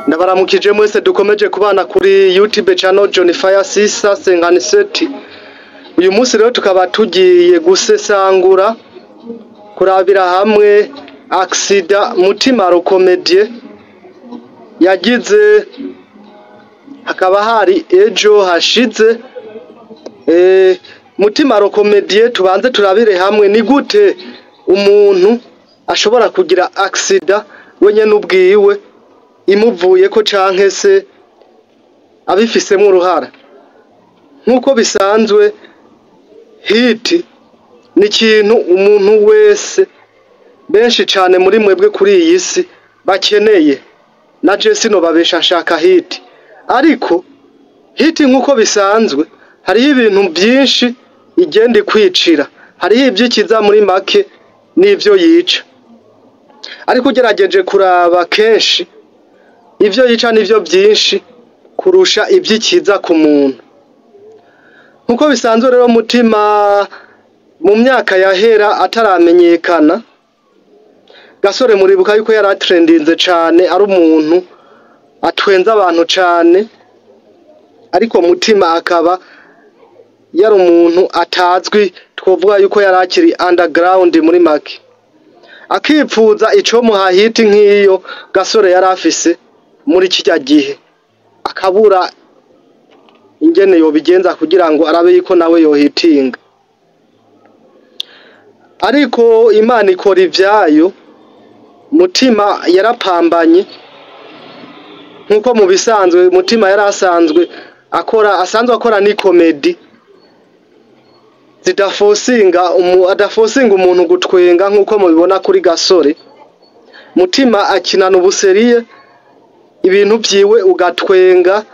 Ndabaramukije mwese dukomeje kubana kuri YouTube channel John Fire Sisa Senganiseti. Uyu munsi rero tukaba tugiye gusesangura kurabira hamwe accident Mutima Rukomedie yagize, hakaba hari ejo hashize. Mutima Rukomedie tubanze turabire hamwe ni gute umuntu ashobora kugira accident wenyene ubwiwe imuvuye ko canke se abifisemo uruhara. Nkuko bisanzwe, hiti ni ikintu umuntu wese, benshi cane muri mwebwe kuri iyi si bakeneye. Na je sinobabesha nshaka hiti, ariko hiti nkuko bisanzwe hariho ibintu byinshi igenda ikwicira, hariho ivyikiza muri make n'ivyo yica. Ariko ugerageje kuraba kenshi ivyo yica nivyo byinshi kurusha ivyikiza ku muntu. Nkuko bisanzwe rero, Mutima mu myaka yahera ataramenyekana, Gasore muribuka yuko yari atrendinze cane, ari umuntu atwenza abantu cane, ariko Mutima akaba yari umuntu atazwi, twovuga yuko yari akiri underground muri make, akipfuza ico muha hiti nk'iyo Gasore yari afise muri kirya gihe, akabura ingene yobigenza kugira ngo arabe yuko nawe yohitinga. Ariko Imana ikora ivyayo, Mutima yarapambanye. Nkuko mu bisanzwe Mutima yari asanzwe akora, asanzwe akora ni comedy zidafosinga adafosinga umuntu gutwenga, nkuko mubibona kuri Gasore. Mutima akinana ubuseriye ibintu vyiwe ugatwenga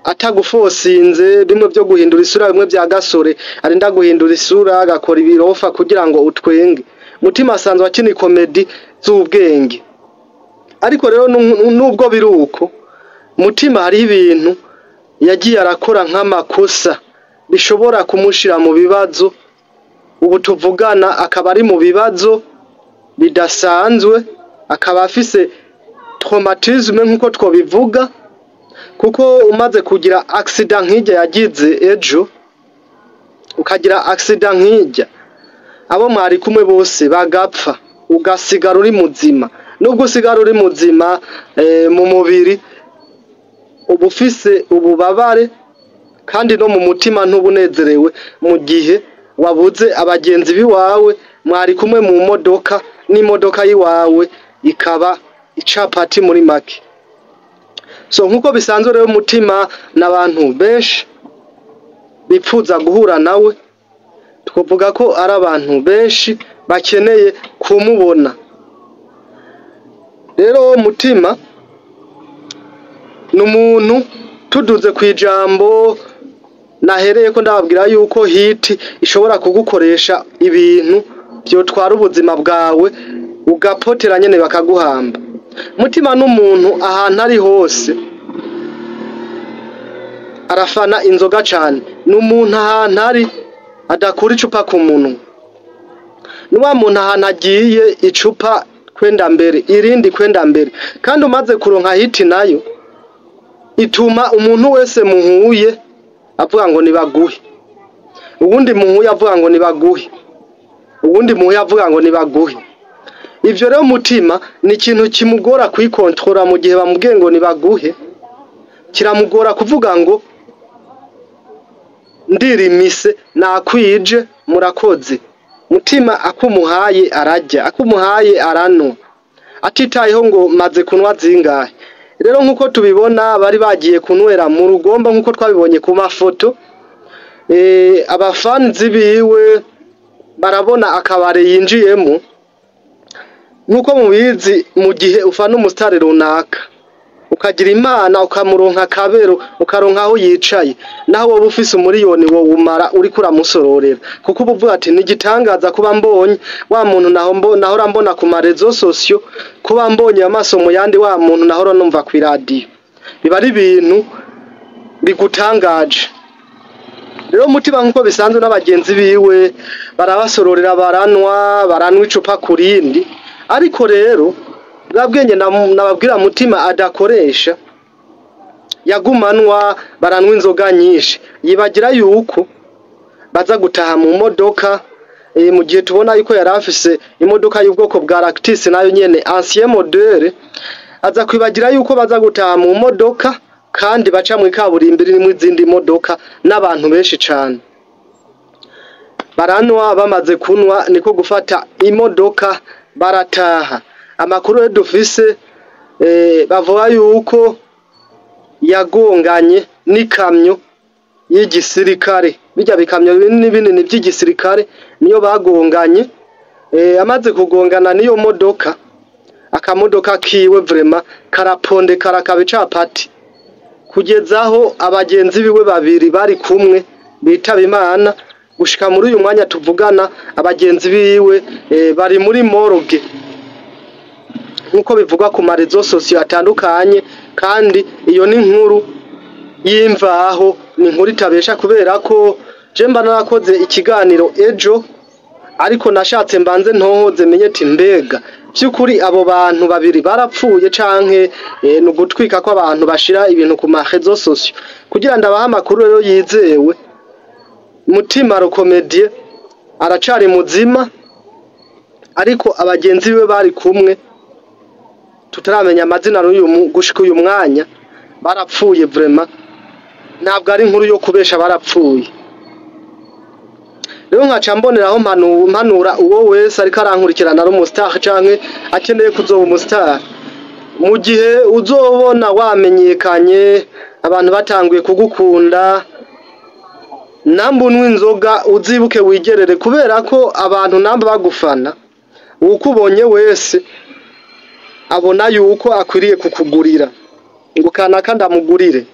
atagufosinze, bimwe byo guhindura isura, bimwe bya Gasore arinda guhindura isura agakora ibirofa kugira ngo utwenge. Mutima asanzwe akina comedy z'ubwenge. Ariko rero nubwo biruko, Mutima hariho ibintu yagiye arakora nk'amakosa bishobora kumushira mu bibazo. Ubu tuvugana akaba ari mu bibazo bidasanzwe, akaba afise traumatisme nkuko twobivuga, kuko umaze kugira accident nk'irya yagize ejo, ukagira accident nk'irya abo mwari kumwe bose bagapfa, ugasigara uri muzima. Nubwo usigara uri muzima mu mubiri, uba ufise ububabare, kandi no mu mutima ntubunezerewe mu gihe wabuze abagenzi biwawe mwari kumwe mu modoka, n'imodoka yiwawe ikaba icapati muri make. So nkuko bisanzwe rero, Mutima n'abantu benshi bipfuza guhura nawe, twovuga ko ari abantu benshi bakeneye kumubona. Rero Mutima ni umuntu, tuduze ku ijambo nahereye ko ndababwira yuko hiti ishobora kugukoresha ibintu vyotwara ubuzima bwawe, ugapotera nyene bakaguhamba. Mutima n'umuntu ahantu ari hose arafana inzoga cane, ni umuntu ahantu ari adakura icupa ku munwa, ni wa muntu ahantu agiye icupa kwenda mbere, irindi kwenda mbere. Kandi umaze kuronka hiti nayo ituma umuntu wese muhuye avuga ngo nibaguhe, uwundi muhuye avuga ngo nibaguhe, uwundi muhuye avuga ngo nibaguhe. Ivyo rero Mutima ni ikintu kimugora kwikontorora mu gihe bamubwiye ngo nibaguhe, kiramugora kuvuga ngo ndirimise nakwije murakoze. Mutima akumuhaye ararya, akumuhaye aranwa, atitayeho ngo maze kunwa zingahe. Rero nkuko tubibona bari bagiye kunwera mu Rugombo, nkuko twabibonye ku mafoto, abafanzi biwe barabona akabare yinjiyemo. Nkuko mubizi, mu gihe ufana umusitari runaka ukagira Imana ukamuronka akabero, ukaronka aho yicaye, naho wowe ufise umuriyoni wowumara uriko uramusororera, kuko uba uvuga ati nigitangaza kuba mbonye wa muntu nahora mbona ku ma réseaux sociaux, kuba mbonye amaso mu yandi wa muntu nahora numva kw'iradiyo, biba ari ibintu bigutangaje. Rero Mutima nkuko bisanzwe n'abagenzi biwe barabasororera, baranwa, baranwa icupa ku rindi. Ariko rero bwa bwenge nababwira Mutima adakoresha, yagumanwa baranwa inzoga nyinshi, yibagira yuko baza gutaha mu modoka. Mu gihe tubona yuko yari afise imodoka y'ubwoko bwa Lactis, nayo nyene ancien modèle, aza kwibagira yuko baza gutaha mu modoka kandi baca mu ikaburimbi irimwo izindi modoka n'abantu benshi cane. Baranwa, bamaze kunwa niko gufata imodoka barataha. Amakuru rero dufise, bavuga yuko yagonganye n'ikamyo y'igisirikare, birya bikamyo binini binini vy'igisirikare niyo bagonganye. Amaze kugongana n'iyo modoka, akamodoka kiwe vraiment karapondekara kaba icapati, kugeza aho abagenzi biwe babiri bari kumwe bitaba Imana. Gushika muri uyu mwanya tuvugana, abagenzi biwe bari muri morgue nk'uko bivugwa ku ma réseaux sociaux atandukanye. Kandi iyo ni inkuru y'imvaho, ni inkuru itabesha, kubera ko je mba narakoze ikiganiro ejo, ariko nashatse mbanze ntohoze menye ati mbega vy'ukuri abo bantu babiri barapfuye canke ni ugutwika ko abantu bashira ibintu ku ma réseaux sociaux. Kugira ndabahe amakuru rero yizewe, Mutima le comédien aracari muzima, ariko abagenzi biwe bari kumwe tutaramenya amazina n'uyu gushika uyu mwanya barapfuye. Vraiment ntabwo ari inkuru yo kubesha, barapfuye. Rero nkaca mboneraho mpanura uwo wese ariko arankurikirana ari umu star canke akeneye kuzoba umu star: mu gihe uzobona wamenyekanye, abantu batanguye kugukunda, namba unywa inzoga uzibuke wigerere, kubera ko abantu namba bagufana, uwukubonye wese abona yuko akwiriye kukugurira, ngo kanaka ndamugurire.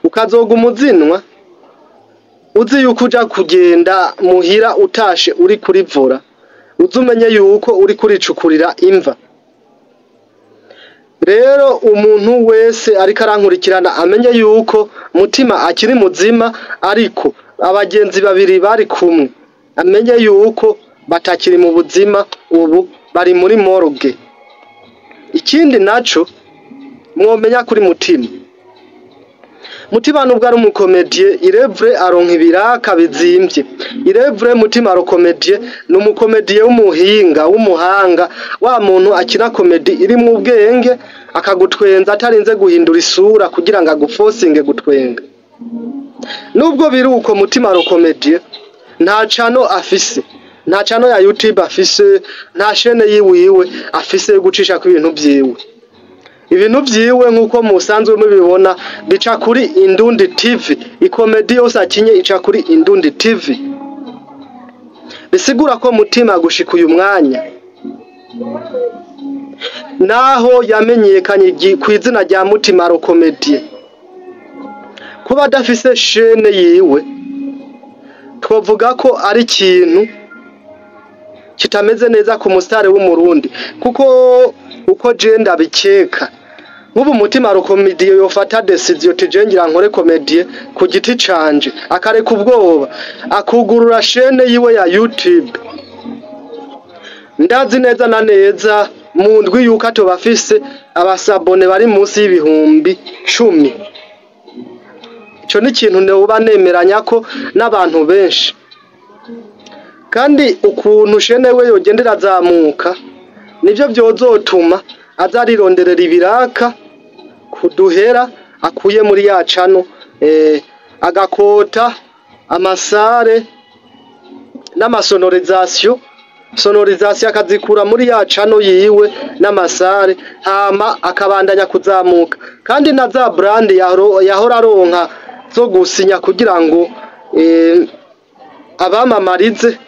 Ukazoga umuzinwa uzi yuko uja kugenda muhira utashe uri kurivura, uzi umenye yuko uri kuricukurira imva. Rero umuntu wese ariko arankurikirana amenye yuko Mutima akiri muzima, ariko abagenzi babiri bari kumwe amenye yuko batakiri mu buzima, ubu bari muri morgue. Ikindi naco mwomenya kuri Mutima, Mutima nubwo ari umu comédien, il est vrai aronka ibiraka bizimvye. Il est vrai, Mutima le comédien ni umu comédien w'umuhinga, w'umuhanga, wa muntu akina comédie irimwo ubwenge, akagutwenza atarinze guhindura isura kugira ngo agufosinge gutwenga. Nubwo biri uko, Mutima le comédien nta chaîne afise, nta chaîne ya YouTube afise, nta chaîne yiwiwe afise yo gucishako ibintu vyiwe. Ibintu vyiwe nk'uko musanzwe mubibona bica kuri Indundi TV. I comédie yose akinye ica kuri Indundi TV. Bisigura ko Mutima gushika uyu mwanya, naho yamenyekanye kw'izina rya Mutima le comédien, kuba adafise chaîne yiwe twovuga ko ari ikintu kitameze neza ku musitari w'Umurundi, kuko uko je ndabikeka, nk'ubu Mutima le comédien yofata décision ati je ngira nkore comédie ku giti canje, akareka ubwoba akugurura chaîne yiwe ya YouTube, ndazi neza na neza mu ndwi yuko atoba afise aba abonnés bari munsi y'ibihumbi 10. Ico ni ikintu noba nemeranya ko n'abantu benshi. Kandi ukuntu chaîne we yogenda irazamuka nivyo vyozotuma aza arironderera ibiraka kuduhera akuye muri ya chaîne, agakota ama salles n'ama sonorisation, sonorisation akazikura muri ya chaîne yiwe n'ama salles, hama akabandanya kuzamuka. Kandi na za brand yahora aronka zo gusinya kugira ngo abamamarize,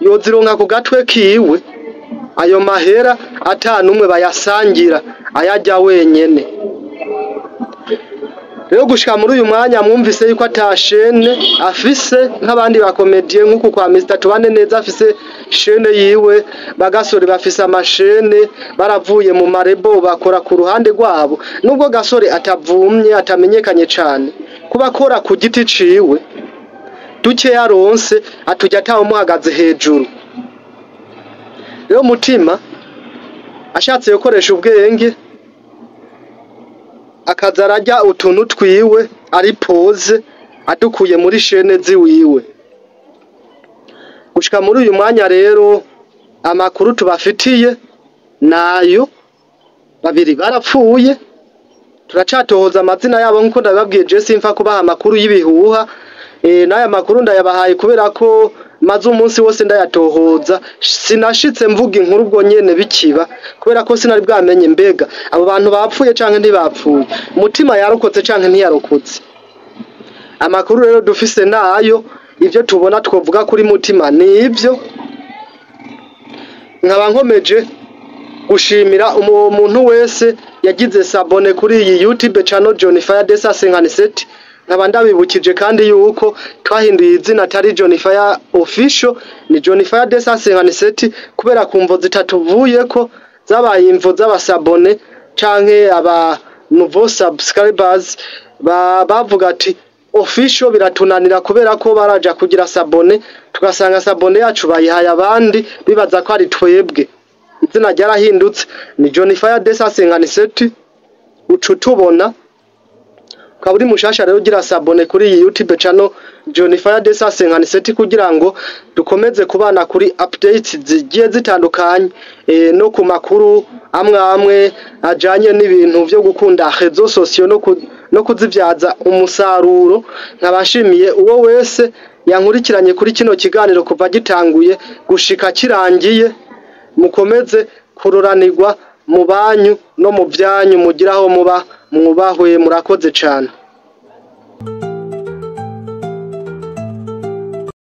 yozironka ku gatwe kiwe, ayo mahera ata numwe bayasangira, ayarya wenyene. Rero gushika muri uyu mwanya mwumvise yuko ata chaîne afise nk'abandi ba comédiens, nk'uku kwa Mr Tubane neza afise chaîne yiwe, bagasore bafise ama chaînes, baravuye mu marebo bakora ku ruhande rwabo. Nubwo Gasore atavumye, atamenyekanye cane, kuba akora ku giti ciwe, duke yaronse atujya atawumuhagaze hejuru. Rero Mutima ashatse gukoresha ubwenge, akaza ararya utuntu twiwe ari posé, adukuye muri chaîne ziwiwe. Gushika muri uyu mwanya rero, amakuru tubafitiye nayo: babiri barapfuye. Turacatohoza amazina yabo. Nkuko ndabibabwiye, je simfa kubaha amakuru y'ibihuha. N'aya makuru ndayabahaye kubera ko maze umunsi wose ndayatohoza. Sinashitse mvuga inkuru ubwo nyene bikiba, kubera ko sinari bwamenye mbega abo bantu bapfuye canke ntibapfuye, Mutima yarokotse canke ntiyarokotse. Amakuru rero dufise nayo, ivyo tubona twovuga kuri Mutima ni ivyo. Nkaba nkomeje gushimira umuntu wese yagize s'abonner kuri iyi YouTube channel John Fire Desa 57. Nkaba ndabibukije kandi yuko twahinduye izina, atari John Fire Official, ni John Fire Desa 57, kubera kumvo zitatuvuyeko, zabaye imvo z'aba s'abonner canke aba nouveau subscribers bavuga ati official biratunanira, kubera ko baraja kugira s'abonner tugasanga s'abonner yacu bayihaye abandi, bibaza ko ari twebwe. Izina ryarahindutse, ni John Fire Desa 57. Uca utubona. Ukaba uri mushasha rero, ugira s'abonner kuri iyi YouTube channel John Fire Desa 57, kugira ngo dukomeze kubana kuri updates zigiye zitandukanye, no ku makuru amwe amwe ajanye n'ibintu vyo gukunda réseaux sociaux no kuzivyaza umusaruro. Nkabashimiye uwo wese yankurikiranye kuri kino kiganiro kuva gitanguye gushika kirangiye. Mukomeze kuroranirwa mu banyu no mu vyanyu, mugiraho muba mwubahwe. Murakoze cane.